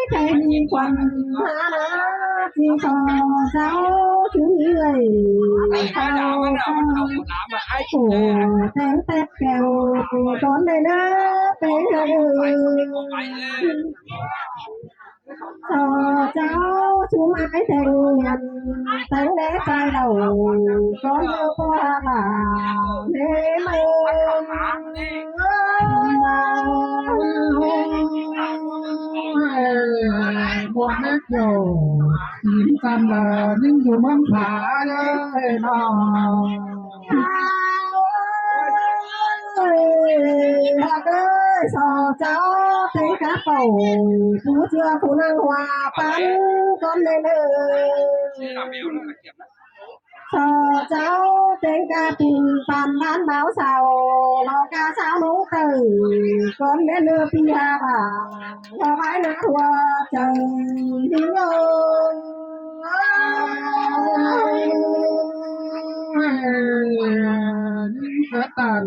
ໃຈມີຄວາມຫານາ ທີ່ຂໍເຈົ້າເອື້ອຍ ເຂົ້າໄປ ໂອ້ ແຕ່ງແຕ່ແກ້ວ ກ່ອນໄດ້ເດີ ເປັນເອີຍ ຂໍເຈົ້າຊຸມອ້າຍແຕ່ງງານ ແຕ່ງແດ່ຊາຍເຖົ້າ ກ່ອນເດີພໍ່ຫາກຫຼານເດີ ໝວກແມ່ກຽວ ຍິງກັນລະຍິງຢູ່ເມືອງຜາເອີຍນ້ອງ. ເອີຍ ຮັກເອີຍ ສອງເຈົ້າເຕັງກະເປົາ ຜູ້ເຈື່ອຜູ້ນັ່ງຫົວປັນ ກ່ອນແດ່ເດີ ສອງເຈົ້າເຕັງກະປິ່ນ ປານບ້ານບ່າວສາວ ລອກາສາວລົງເຕີ ກ່ອນແດ່ເດີ ພີ່ຫາກຫຼານ ສະບາຍໜ້າຫົວໃຈ ເອີຍ ກະຕັນ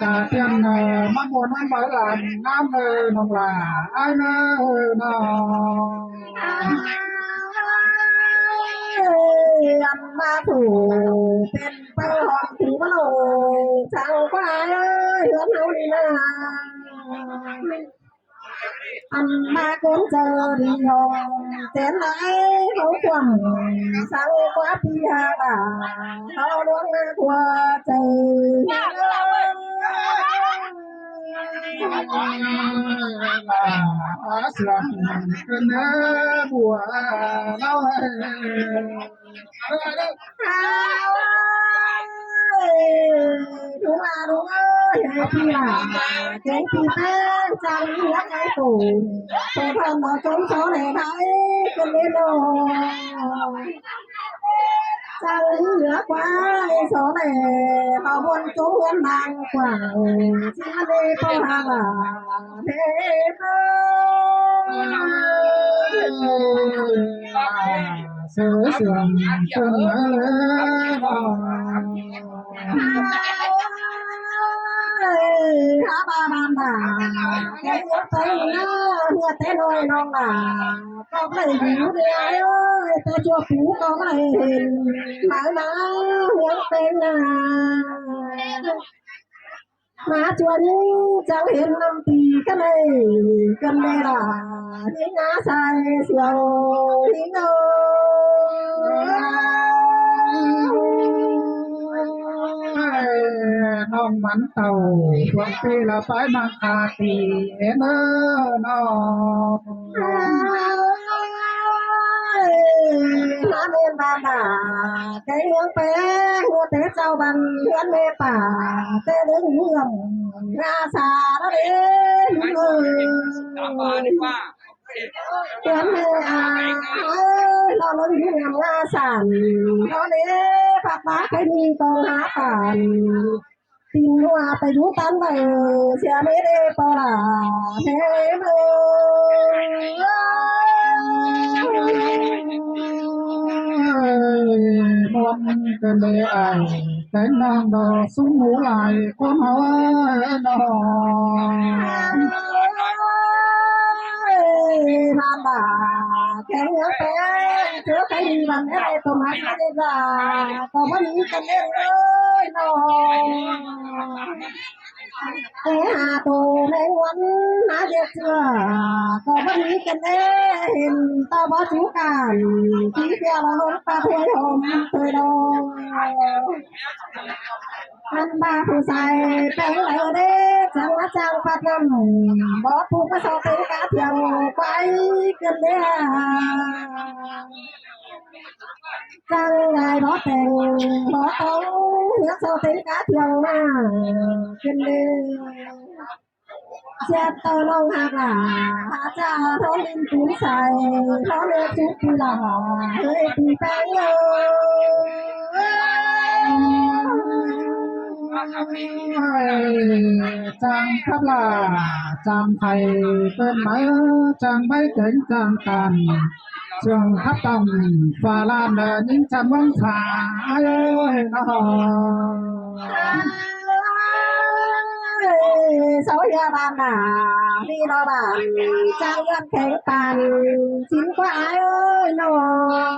ກະຕຽນເອີ ມາມ່ວນນຳເອີຫຼານນຳເອີ ນ້ອງຫຼ້າອ້າຍເອີນ້ອງ ອັນມາຜູ້ເປັນເປີຫ້ອງຜູ້ມາລົງ ຊ່າງຄວາຍເອີຍ ເຮືອນເຮົານີ້ນາ ອັນມາຄົນເຈີດີຫ້ອງ ແສນຫຼາຍເຮົາຄວາມ ຊ່າງຄວາຍພີ່ຫາກຫຼານ ເຮົາລວງໜ້າຫົວໃຈ ເສືອເປັນເດີບົວເຮົາ ເອີຍ ເອີຍ ລູກຫຼານເອີຍ ໃຫ້ພີ່ຫຼ້າແກງປີ້ແປ້ງ ຈັ່ງເລືອກໃຫ້ໂຕ ໂຕທອນບໍ່ຈົນຊໍແຫຼໄດ້ ເປັນເດໂລ ຈັ່ງເລືອກໄວ້ຊໍແຫຼ ເຮົາບ່ອນຈົງເຮືອນນາງກວ້າງ ຊິມາເດພໍ່ຫາກຫຼານ ເດເບີ ເສືອເຊື່ອງເພິ່ນເອີຍ ຫາບາບານບາ ແກງເອີຍ ເຮືອແຕ່ນ້ອຍນ້ອງຫຼ້າ ກໍໄດ້ຢູ່ເດເອີຍ ແຕ່ຊົ່ວປູກໍໄດ້ເຫັນ ມານາເຮືອນເປັນນາ ມາຈວນຈັ່ງເຫັນນ້ຳຕີກັນເອີຍ ກັນເດລາ ຍິງອາໄສສຽວ ຍິງເອີຍ ນ້ອງມັນເຕົ້າ ຊ່ວງປີລະປາຍມາຄາຕີເອີ ນ້ອງ ມາເມນບານດາ ແກງເມືອງແປງ ຫົວແຕ່ເຈົ້າບ້ານເຮືອນແມ່ປ່າ ແຕ່ເລື່ອງເຮືອນງາສາລະເດ ເອີຍ ເຮືອນແມ່ອາຍ ເອີຍ ລະເລື່ອງເຮືອນງາສາລະເດ ຜັກບາໄຄມີກອງຫາປານ ປິ່ນຫົວໄປຢູ່ຕັນໄວ້ ເສຍເມເດປອລາເທເມ ມ່ວນເກີນເດອ້າຍ ແຕ່ງນາງດອກ ຊຸມໝູຫຼາຍຄົນເຮົາເອີຍນ້ອງ ມາບາ ແຂງເຫືອແປງ ເທື່ອໃຜດີບັນໃດຕົວມາເດລາ ກໍບໍ່ໜີກັນເດ້ເອີຍນ້ອງ ເອີ ຫາໂຕແມງວັນຫາເຮັດເຊື້ອ ກໍບໍ່ໜີກັນເດ້ ເຫັນຕາບໍ່ຈູການ ທີ່ເທື່ອລະລົງປາຖ້ວຍຫົ່ມຖ້ວຍດອງ ອັນວ່າຜູ້ຊາຍແປງໃດເດ້ ຈັ່ງວ່າຈ້າງພັດນຳ ບໍ່ຜູ້ມາຊອກເປັນກາທ່ຽວໄປກັນເດ້ ຈັ່ງໃດບໍ່ແຕ່ງບໍ່ຕ້ອງ ເຮືອກຊອກເປັນກາທ່ຽວມາກັນເດ້ ເສຍເຕີນ້ອງຮັກຫຼາ ຈາທອນດິນປູນໃສ ທອນເອກຈຸດປີຫຼາ ເຮີຍປີແປງເອີ ຈາງຄັບຫຼາ ຈາງໄຂ່ເກີນໄໝ ຈາງໃບເກັ່ງຈາງການ ເຊື່ອງຄັບຕຳຟ້າລ້ານ ແລະ ຍິງຈາກເມືອງສາເອີຍນ້ອງ ເອີ ເອີຍ ເຊົາເຮືອບ້ານນາ ນີ້ເນາະບ້ານ ຈາກເຮືອນແຂວງປານ ຊິນກວ່າອ້າຍເອີຍນ້ອງ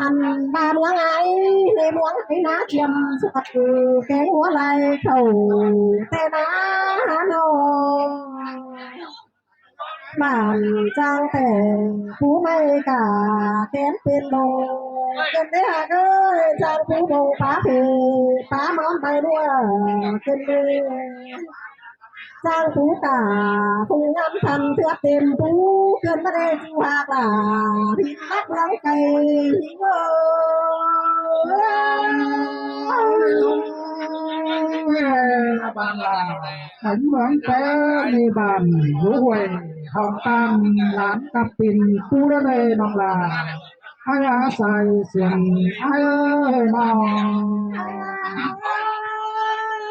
ອັນບ້ານເມືອງອ້າຍ ໃນເມືອງໄຫນາຈຽມ ສວນແກງຫົວໄລ່ເຂົ້າແຕ່ນາເນາະ. ບ້ານຈາງແຕ່ງປູໄມ້ກາແກນເປັນໂລ ເປັນເດ້ອາເອີຍ ຈາງປູດົງປາເພ ປາມອນໃບນົວເປັນເດ້ ຈາງປູກາຄົງງາມທັນເທື່ອເຕັມປູ ເກີນມາໄດ້ຈູຮາກຫຼາ ທີ່ຮັກເມືອງໄກເອີຍ ບ້ານລາວ ໃນເມືອງແປງໃນບ້ານຢູ່ຫ້ວຍຫ້ອງຕານ ຫຼານກັບປິ່ນປູເດີເນນ້ອງຫຼ້າ ອາຍອາໄສສຽງອ້າຍເອີຍນ້ອງ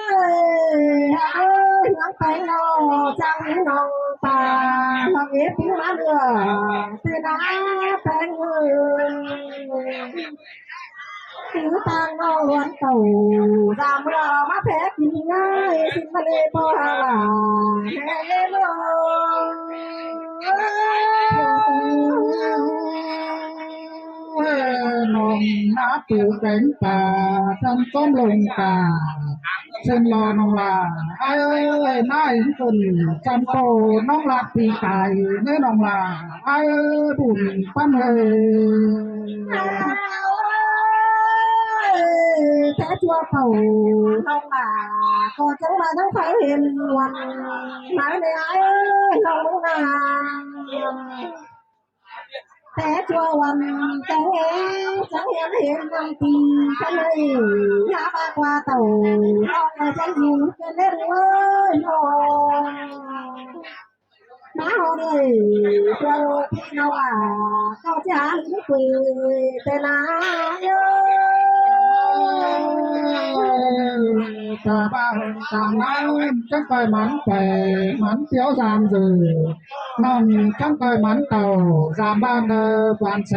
ເອີຍ ເຮືອງແປງນ້ອງ ຈັງນ້ອງປາ ນ້ອງເອດຕິງມາເຫຼືອ ເຕນາແປງເອີຍ. ຄືຕ່າງນ້ອງລ້ວນເຕົາ ສາມເມື່ອມາແພ້ກິນງ່າຍ ຊິມາເລບໍ່ຫາຫຼາແຮເລີ ນ້ອງນາປູແກງປາ ທ່ານຕົ້ມລົງກາ ເຊັ່ນລໍນ້ອງຫຼ້າ ອ້າຍເອີຍ ນາຍເພິ່ນຈຳໂຕ ນ້ອງລາດປີກາຍເນີນ້ອງຫຼ້າ ອ້າຍເອີຍ ບຸນປັນເອີຍ ແຕ່ຊົ່ວເຂົານ້ອງຫຼ້າ ກໍຈັ່ງວ່າຍັງໃຜເຫັນວັນ ມາແນ່ອ້າຍເອີຍ ນ້ອງນາ ແຕ່ຊົ່ວວັນແຕ່ແຮງ ຈັງເຫັນເຫັນນຳຕີ ຄັນໃຫ້ຍາມາກວ່າເຕົາ ນ້ອງໃຫ້ຈັງຢູ່ເປັນເດ້ອເອີຍນ້ອງ ມາເຮົາເດີ ພວກພີ່ນ້ອງຫຼ້າ ເຈົ້າຈະຫາລືມເປີຍແຕ່ນາເອີຍ ຕາບ້ານຕານາ ຈັກໄປມັນໄປ ມັນຕຽວສາມເດີ ນ້ອງຈັ່ງເຄີຍໝັນເຕົ້າ ສາມບ້ານເດີ ບານແສ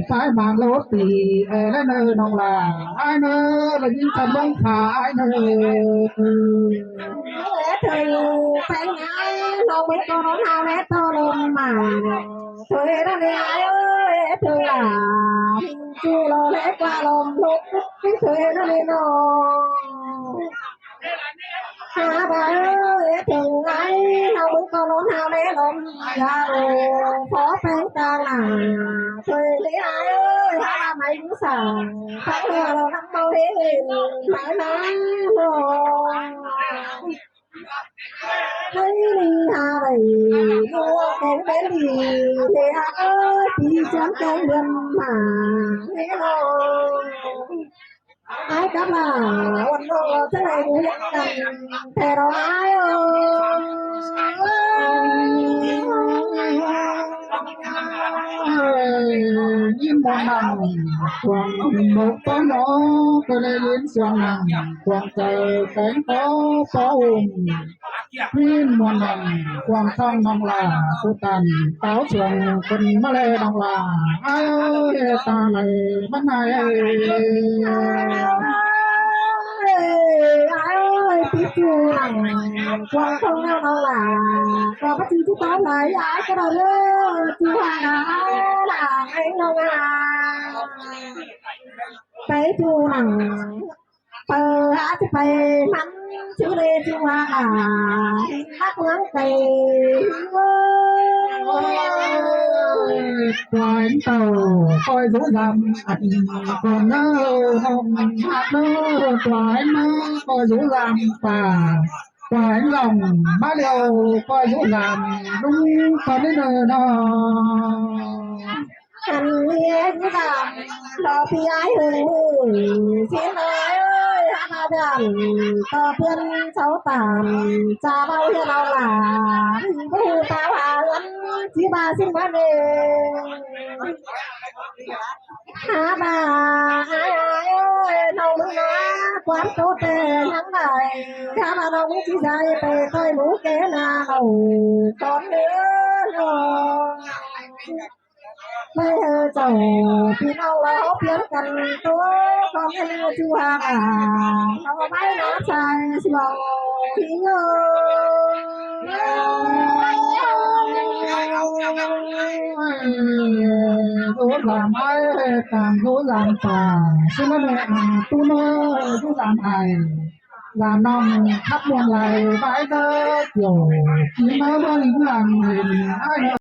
ປາຍມາໂລຕີ ເອີ ແລະເນີນ້ອງຫຼ້າ ອ້າຍເນີ ລະຍິງຄຳເບິ່ງຂາ ອ້າຍເນີ ເອີ ເທີແປງນາ ນ້ອງເບິ່ງກໍຮ້ອນຫາແມ່ໂຕລົມມາ ເທີລະເນອ້າຍເອີຍ ເທີຫຼ້າ ຈູລໍແລກວ່າລົມລຸກ ເທີລະເນນ້ອງ ຫາບາເອີຍເຖິງໄງ ເຮົາເບິ່ງກໍຮ້ອນຫາແມ່ລົມຢາໂອ ຂໍແປງກາງໜ້າ ຊ່ວຍເດອ້າຍເອີຍ ຫາບາໄມ້ຢູ່ສາງ ພັກເຮືອລາວນຳເບົາເຫັນ ຫາຍມາໂລ ໃຫ້ດີຫາໄດ້ ໂລ ແກງເປັນດີ ເດອ້າຍເອີຍ ປີຈວນແກງເດືອນມາ ເດໂລ ອ້າຍກັບຫຼ້າ ວັນນ້ອງເຮົາຈະໄດ້ຢູ່ຮ່ວມກັນແທ້ເນາະອ້າຍເອີຍ ຍິນບໍ່ນັ່ງຄວາມໝົກປະໜໍ ກໍໄດ້ຍິນສຽງນັ່ງຄວາມໃຈແຂງຂໍປະອົງ ມີມວນນັ້ນຄວາມຕ້ອງນ້ອງຫຼ້າ ຜູ້ຕັນສາວສວງເພິ່ນມາແລນ້ອງຫຼ້າ ອ້າຍເອີຍ ຕາໄຫຼມັນໄຫ້ ອ້າຍເອີຍ ປິດຈຸງຄວາມຕ້ອງນ້ອງຫຼ້າ ກໍບໍ່ຈື່ຈຸຕ້ອງໄຫຼ ອ້າຍກໍໄດ້ເລີຍ ຈຸຫາຫຼ້າ ຫຼ້າໄອ້ນ້ອງຫຼ້າ ໄປຈຸນັ່ງ ເປີຫາຈະໄປມັນຊື່ເລຊື່ວ່າ ຮັກເມືອງໄກ ກວາຍເຕົ້າ ກວາຍສູລຳ ອັນກວາຍເນີ ຮັກເນີ ກວາຍມາ ກວາຍສູລຳປ່າ ກວາຍລ່ອງມາແລ້ວ ກວາຍສູລຳ ລຸງຕອນນີ້ເນີນ້ອງ ອັນເຮັດດຳ ບໍ່ພີ່ອ້າຍເອີຍ ຊິເອີຍ ຫາດຳ ຕໍ່ເພື່ອນເຊົາຕາມ ຈາເວົ້າເຮັດເອົາຫຼານ ບໍ່ຮູ້ຕາວ່າເຮືອນ ຊິວ່າຊິມາເນ ຫາວ່າອ້າຍເອີຍ ນ້ອງນາ ຄວາມໂຕແຕ່ຍັງໄດ້ ຫາວ່ານ້ອງຊິໃສ່ໄປຕ່ອຍໝູແກ່ໜ້າເອົາ ຕອນເດີນ້ອງ ໃຫ້ເຈົ້າພີ່ນ້ອງເຮົາພຽງກັນໂຕ ຂໍໃຫ້ເຮົາຢູ່ຫ່າງ ເອົາໄວ້ນາຊາຍສອງພີ່ນ້ອງ ໂຕຫຼານອ້າຍຕ່າງໂຕຫຼານປ້າ ຊິມາແມ່ອາຕູນ້ອຍຢູ່ຫຼານອ້າຍ ຫຼານນ້ອງຄັບມ່ວນຫຼາຍບາຍເດີ ໂຢ ຊິມາເບິ່ງເຮືອນເຫັນອ້າຍ